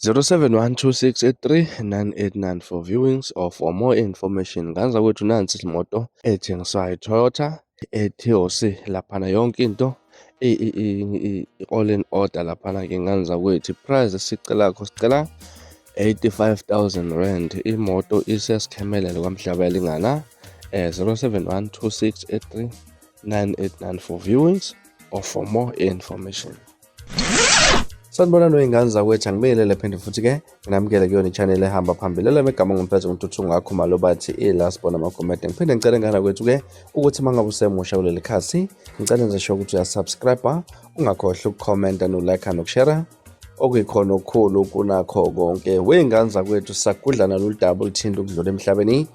0712683989 for viewings or for more information. Nganza kwethu nansi imoto ethengiswayo, iToyota Etios laphana, yonke into i-all in order laphana-ke nganza kwethu. Price esicelakho, sicela 85,000 rand. Imoto isesikhemelele kwaMhlabuyalingana. 0712683989 for viewings or for more information. Sanibonani wey'ngane zakwethu, angibingelele phinde futhi-ke nginamukele kuyona i-channel ehamba phambili lelami igama ngumphethe nguNtuthu ngakho malobathi i-last born amagomede. Ngiphinde ngicele ngane kwethu-ke ukuthi uma ngabe usemusha kuleli khasi, ngicela nje sho ukuthi uyasubscribe, ungakhohlwa ukukhomenta no-like nokushare, okuyikhona okukhulu kunakho konke. Wey'ngane zakwethu, sagudlana lolu daba oluthinta ukudlula emhlabeni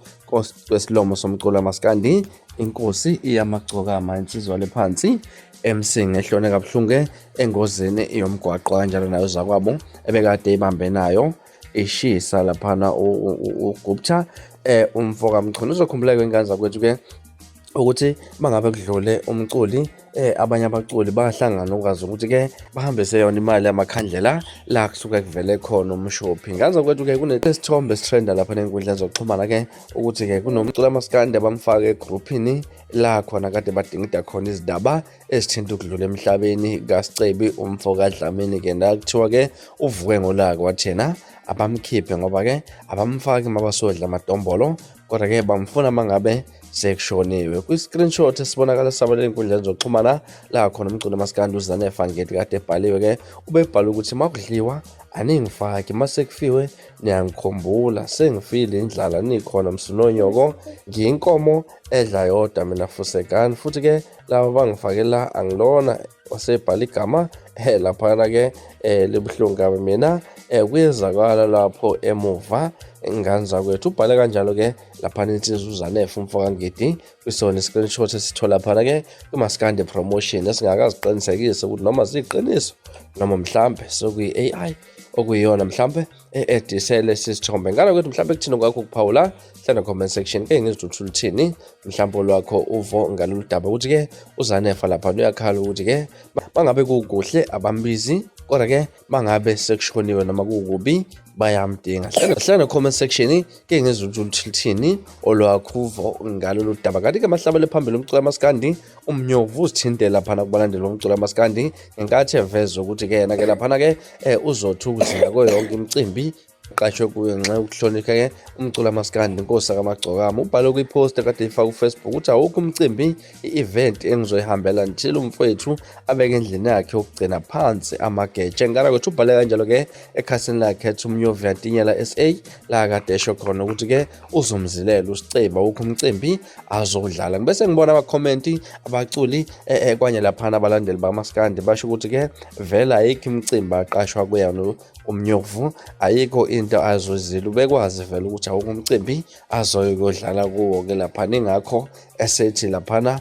kwesilomo somculo wamaskandi, inkosi iyamagcokama, insizwa lephansi eMsinga, ehlone kabuhlungu engozini yomgwaqo, kanjalo nayo zakwabo ebekade ibambe nayo ishisa laphana uGupta, umfo kaMchunu. Uzokhumbuleka ingane zakwethu ke ukuthi mangabe kudlule umculi, abanye abaculi bayahlangana ukwazi ukuthi ke bahambise yona imali yamakhandlela la kusuke kuvele khona umshophi. Ngazi kwethu ke kunesithombe esitrenda lapha nenkundla zokuxhumana ke ukuthi ke kunomculo amaskandi abamfake egroupini la khona kade badingida khona izindaba ezithinta ukudlula emhlabeni kaSicebi umfo kaDlamini ke, la kuthiwa ke uvuke ngolaka wathi yena abamkhiphe ngoba ke abamfaki mabasodla amadombolo, kodwa ke bamfuna mangabe sekushoniwe. Kwi-screenshot esibonakala sabalele enkundleni zokuxhumana la khona umculo maskandi uZanefa Ngeti kade ebhaliwe ke, ubebhala ukuthi makudliwa aningifaki, masekufiwe niyangikhumbula, sengifile indlala nikhona msunonyoko, ngiyinkomo edla yodwa mina fusekani, futhi ke laba bangifakela angilona, wasebhala igama laphana ke libuhlungu kabi mina, kuyezakala lapho emuva ngane zakwethu. Ubhale kanjalo ke laphana insizwa uZanefa umfo kaNgidi kwisona i-screenshot esithola laphana ke kwiMaskandi Promotion, esingakaziqinisekise ukuthi noma ziyiqiniso noma mhlambe sekuyi-AI okuyiyona mhlambe e-edise lesi sithombe. Ngala kwethu mhlambe kuthini kwakho ukuphawula, hlala comment section ke ngizwe ukuthi luthini mhlambe olwakho uvo ngalolu daba, ukuthi ke uZanefa lapha uyakhala ukuthi ke bangabe kukuhle abambizi, kodwa ke bangabe sekushoniwe noma kukubi bayamdinga. Hlala comment section ke ngizwe ukuthi luthini olwakho uvo ngalolu daba. Kanti ke mahlabele phambili umculo amaskandi uMnyovu uzithinte laphana kubalandeli bomculo amaskandi ngenkathi eveza ukuthi ke yena ke laphana ke uzothi ukuzila kuyo yonke imicimbi qashwe kuyo ngenxa yokuhlonipha ke umculo amaskandi inkosi kaMagcokama. Ubhale kwipost ekade ifaka kuFacebook ukuthi awukho umcimbi, i-event engizoyihambela until umfowethu abeke endlini yakhe yokugcina phansi amageje. Ngala kwethu ubhale kanjalo ke ekhasini lakhe ethi uMnyovu Yatinyela SA, la kade esho khona ukuthi ke uzomzilela uSicebi, awukho umcimbi azodlala. Ngibese ngibona abakhomenti abaculi kwanye laphana abalandeli bamaskandi basho ukuthi ke vele ayikho imicimbi aqashwa kuyona uMnyovu, ayikho into azozila, ubekwazi vele ukuthi awukho umcimbi azoyodlala kuwo ke laphana, ingakho esethi laphana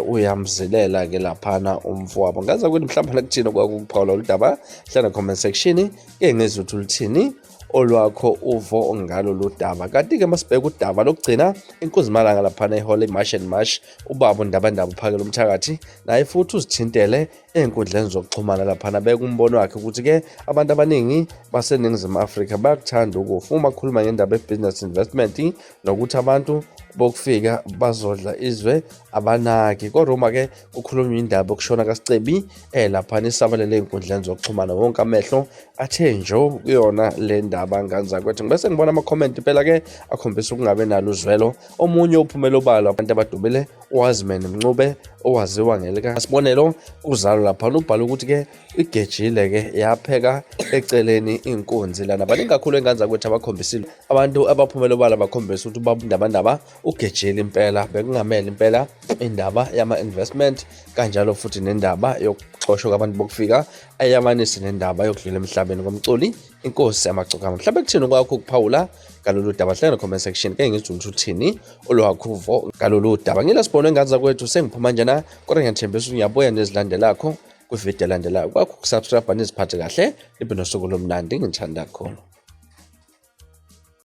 uyamzilela ke laphana umfowabo. Ngaza ukuthi mhlawumbe nakuthina kwakuphawula oludaba, hlala comment section ke ngizwe ukuthi luthini olwakho uvo ngalolu daba. Kanti-ke masibheka udaba lokugcina, inkunzimalanga laphana ehola i-March and March, ubaba uNdabandaba uphakela umthakathi naye futhi uzithintele ey'nkundleni zokuxhumana laphana, beka umbono wakhe ukuthi-ke abantu abaningi baseNingizimu Afrika bayakuthanda ukufa uma kukhuluma ngendaba ye-business investment nokuthi abantu bokufika bazodla izwe abanaki. Kodwa uma-ke kukhulunywa indaba yokushona kaSicebi laphana isabalele ey'nkundleni zokuxhumana, wonke amehlo athe njo kuyona le ndaba ngane zakwethu. Ngibese ngibona amakhomenti impela-ke akhombisa ukungabe nalo uzwelo. Omunye uphumela obala abantu abadumile uWiseman Mncube owaziwa ngelika Sibonelo uzalo laphana, ubhala ukuthi-ke igejile ke yapheka eceleni inkunzi lana. Baningi kakhulu engane zakwethu abakhombisile, abantu abaphumela obala bakhombisa ukuthi ubaba uNdabandaba ugejile impela, bekungamele impela indaba yama-investment kanjalo futhi nendaba yokuxoshwa kwabantu bokufika ayamanise nendaba yokudlula emhlabeni komculi inkosi yamagcokama. Mhlawumbe kuthini kwakho ukuphawula ngalolu daba, hlala comment section ke ngizwe ukuthi uthini olwakho uvo ngalolu daba. Ngila sibone engane zakwethu, sengiphuma njena kodwa ngiyathembisa ukuthi ngiyabuya nezilandelakho kwividiyo elandelayo. Kwakho ukusubscribe, niziphathe kahle, nibe nosuku lomnandi, ngithanda kakhulu.